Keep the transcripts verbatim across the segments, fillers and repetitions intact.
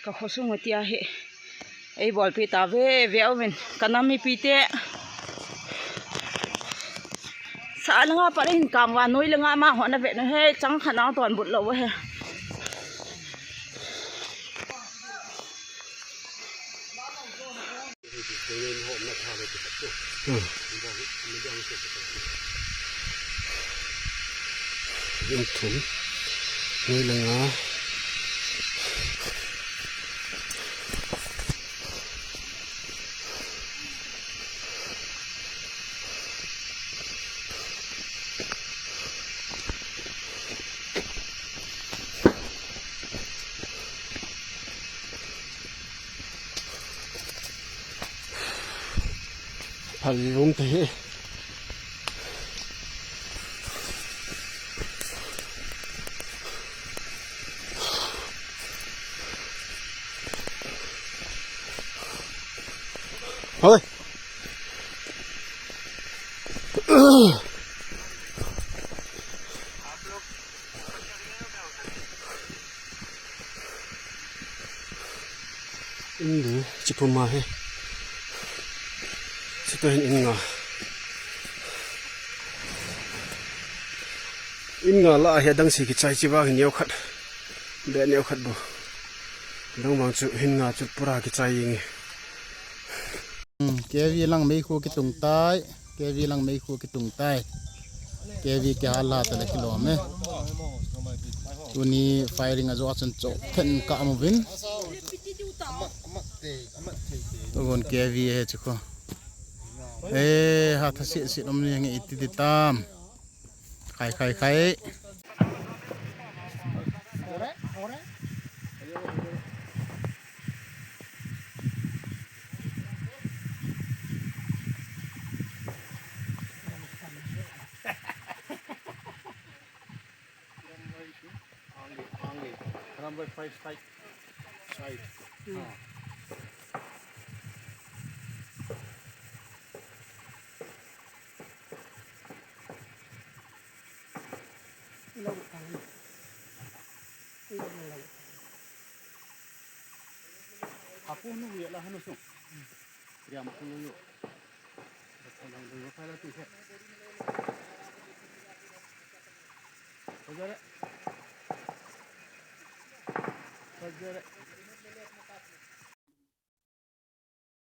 Ka khosung u tia hi. Ei bolpi ta ve ve uvin. Ka nam mipite. Sa langa pat hin kang uva, noi langa ma hon ave nu he, chang khat nang ton but lou he. Hmm. Lim thum. Noi langa. Phal um te hi. Hoi. In lu, chi puma he. Chi to hin in nga. In nga la hi adang si kichai chi vang hin neo khat. Be neo khat bu. Dang vang chu hin nga chu pura kichai nge. Hmm, K V lang meikhu kitung tai. K V lang meikhu kitung tai. K V kihal la ta le kilom e. Tuni firing ajo a chun chok then ka amu vin. Tugon K V he chu ko. E, ha tha sit sit um ni nge iti ti tam. Khai, khai, khai. Number five side. Side. Ah. Apu nu ye la hanu sung. Riam ku yo.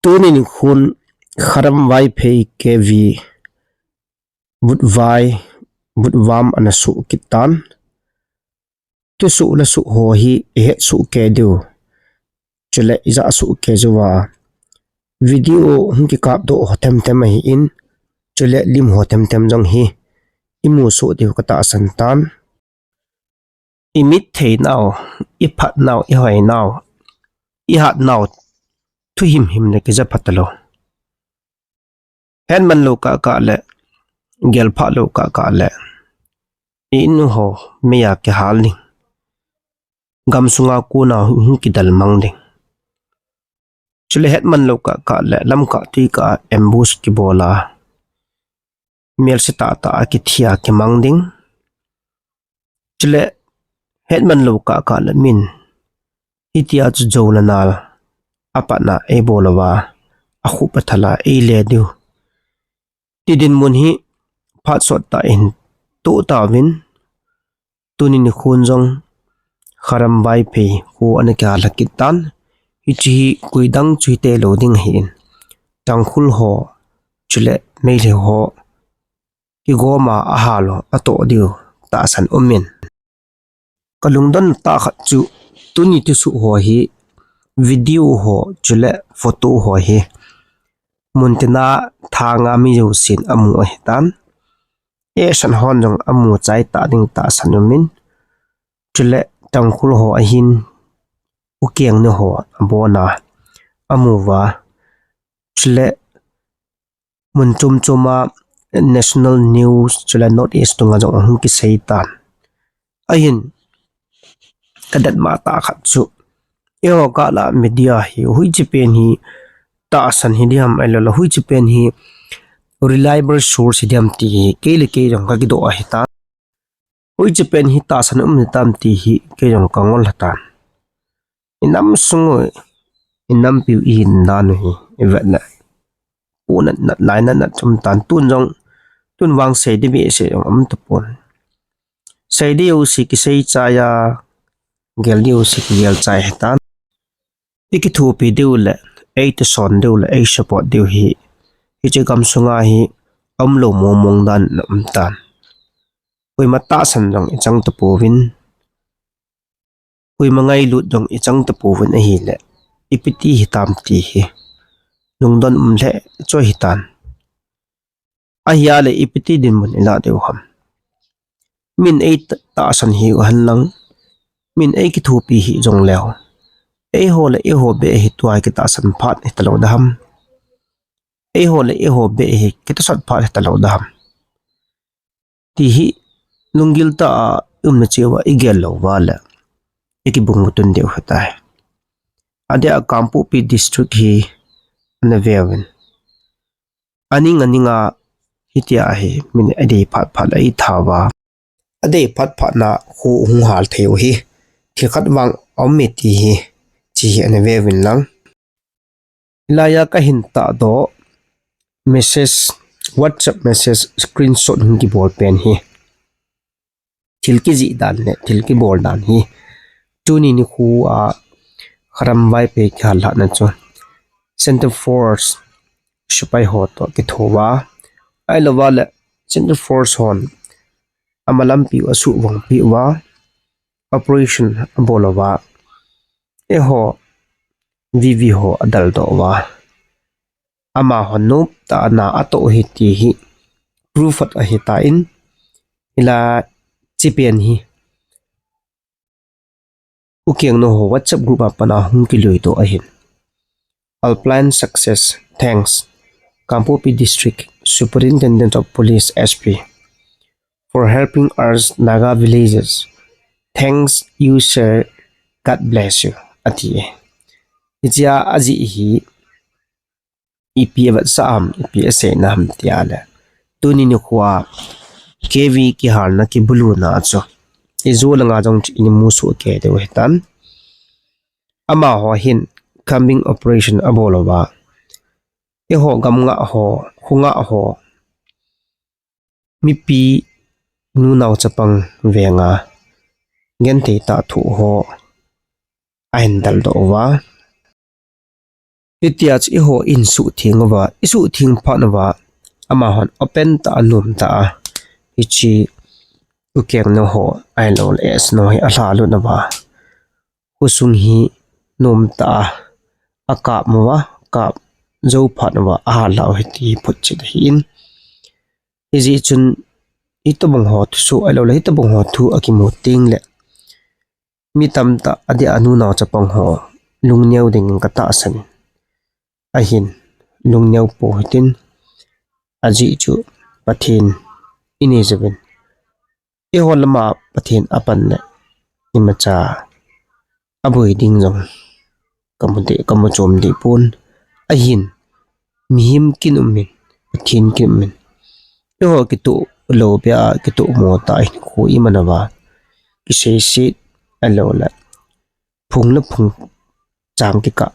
Tuni nikhon Kharam Vaiphei K V vutvai, vutvam ana soh kit tan. Thusoh le soh ho hi ihet soh kei diu. Chule ija soh kei jiuva. Video hung kikap doh ho themthem ahin. Chule lim ho themthem jong hi imu soh diu katahsan tan. Imit thei nau, iphat nau, ihoi nau, ihat nau, thu himhim le kija phat lou. Hetman lou kah kah le, gelphah lou kah kah le, i-in u ho meiya kihal ding. Gamsunga kona hung kidal mang ding. Chule hetman lou kah kah le, lamkah tuikah a ambush kibol a, melse tahtah a kithia kimang ding. Chule hetman lou kah kah le min hitia chu jou le nal apatna eibol uva, akhup athal a eile diu. Ti dinmun hi phat sot tah in toh tauvin, tuni nikhon jong Kharam Vaiphei kho ana kihal kit tan. Hiche hi koidang chu hite lou ding ahin, Tangkhul ho chule Meitei ho kigom a ahal u atoh diu tahsan umin. Kalungdon tah khat chu tuni thusoh ho hi video ho chule photo ho hi muntina thanga mi jousen amu ahitan. Eisan hon jong amu chai ta ding tahsan umin. Chule Tangkhul ho ahin, Ukeng ni ho abona amu uva. Chule mun chom chom a national news chule North East tunga jong ahung kisei tan. Ahin kadet ma tah khat chu, eiho kah lah a media hi hoiche pen hi tahsan hi diam, ahilou le hoiche pen hi reliable source hi diam ti hi kei le kei jong kakidoh ahitan. Hoiche pen hi tahsan um hitam ti hi kei jong kangol hitan. Inam sung u, inampiu ihin dan u hi ivet le, punat nat, lainat nat chom tan. Tun jong, tun vang sei ding behseh jong um tapon. Sei ding jouse kisei chai a, gel ding jouse kigel chai hitan. Ikithopi diu le, eitohson diu le, eisupport diu hi, hiche gamsunga hi aumlou mong mong dan in aum tan. Koima tahsan jong ichang tapouvin, koima ngailut jong ichang tapouvin ahile, ipi ti hitam ti hi lungdon um lheh chu ahitan. Ahia le ipi ti dinmun ilah diu ham? Min eitahsan hih uhen lang, min eikithopi hih jongleu, eiho le eiho beh hi tua kitahsan phat hitalou ding ham? Eiho le eiho beh hi kitahsan phat hitalou ding ham? Ti hi lunggil tah a umna cheh uva igel lou uva le, ikibung tun diu ahitai. Adeh a Kangpokpi District hi ana veuvin, aning aning a hitia hi min adei phat phat le eitha uva, adei phat phat na kho hung hal thei u hi thil khat vang aume ti hi, hiche hi ana veuvin lang. Hilaiya kahin tahdoh message, WhatsApp message screenshot hung kibol pen hi, thil kijih dan le thil kibol dan hi, tuni nikho a Kharam Vaiphei kihallhahna chu Centre Force sepai ho toh kitho uva, ahilouva le Centre Force hon amalampiu asuhvangpeh uva, operation abol uva, eiho VV ho adaldoh uva, amaho nomtah a na atoh u ahi ti hi proof khat ahitan, hilai hiche pen hi Ukengno ho WhatsApp group a pat a hung kiluidoh ahin. Alpine success, thanks Kangpokpi District Superintendent of Police, S P, for helping us Naga villages. Thanks you sir, God bless you, ati e. Hichea ajih hi ipi avetsah ham, ipi aseina ham tia le, tuni nikhoa K V kihalna kibuluna chu ijo langa jong chu imu soh kei diu ahitan. Amaho hin combing operation abol uva, eiho gamngah ho, khongah ho, mipi nunao chapang venga genthei tah thoh ho ahin daldoh uva. Hitia chu eiho insuhtheng uva, isuhtheng phat uva, amahon open tah a, nomtah a hiche Ukengno ho ahilouleh S N O hi alhalut uva, khosung hi nomtah a akap uva, kap jou phat uva ahallhah u ahi ti photchet ahin. Hijeh chun hitobang ho thusoh ahilouleh hitobang ho thu akimu tengle mi tamtah adeh a nunao chapang ho lungneo dingin katahsan in, ahin lungneo pou hitin, ajeh chu Pathen inei jouvin, eiho lama Pathen apan le imacha aboi ding jong kamu deh, kamu chom deh pon, ahin mihem kin umin, Pathen kin umin, eiho kitoh lou beh a kitoh mo tah a hinkho iman uva, kiseiset ahilouleh phung le phung chang kikah,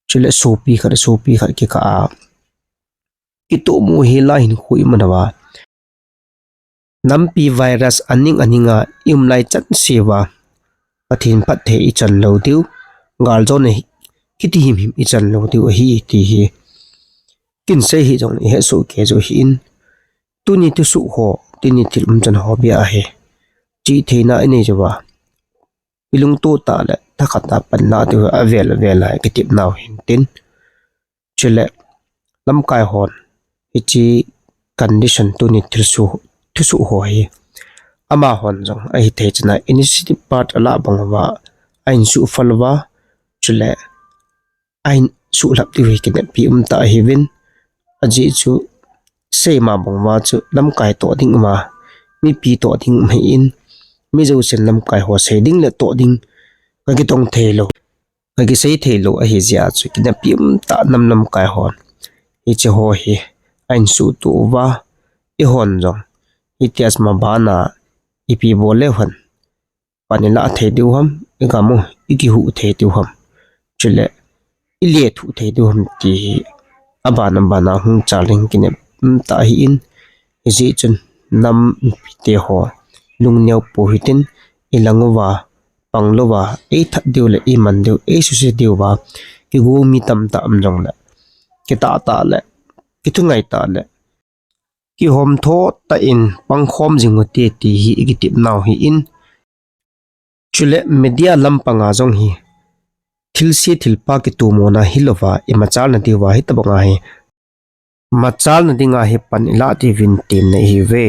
chule sopi khat le sopi khat kikah a kitoh mo hel a hinkho iman uva, nampi virus aning aning a ium lai chan seh uva, Pathen phatthei ichan lou diu, galjona kiti himhim ichan lou diu ahi ti hi kin sei hih jongle ihet soh kei joh ahin, tuni thusoh ho, tuni thil umchan ho beh a hi chihtheina inei jouva, ilungtoh tah le thakhat a panna diu avel vel a kitepnau hintin. Chule lamkai hon hiche condition tuni thilsoh, thusoh ho hi amahon jong ahithei chan a initiative part alah bang uva, ahin suhphal uva, chule ahin suhlhap diu hi kineppi umtah ahiuvin, ajeh chu seima bang uva chu lamkai toh ding uma, mipi toh ding um ahin, mi jousen lamkai ho sei ding le toh ding kakitong theilou, kakisei theilou ahijeh a chu kineppi umtah nam lamkai hon hiche ho hi ahin suhtoh uva, eihon jong hitia chu mabana ipi bol leu hen pan ilah thei diu ham, igam u, ikihuh thei diu ham, chule ilethuh thei diu ham ti hi abana bana hung chal ding kinep um tah ahin, hijeh chun nam mipite ho lungneo pou hitin, ilang uva, pang louva, eithat diu le iman diu, eisuse diuva kigong mi tamtah um jongle, kitah tah le, kithungai tah le, kihomtho tah in pangkhom jing ute ti hi ikitepnau ahin, chule media lampanga jong hi thilse thilpha kitomona hilouva, imachalna diuva hitobanga hi machalna dinga hi pan ilah diuvin temna ahiuve.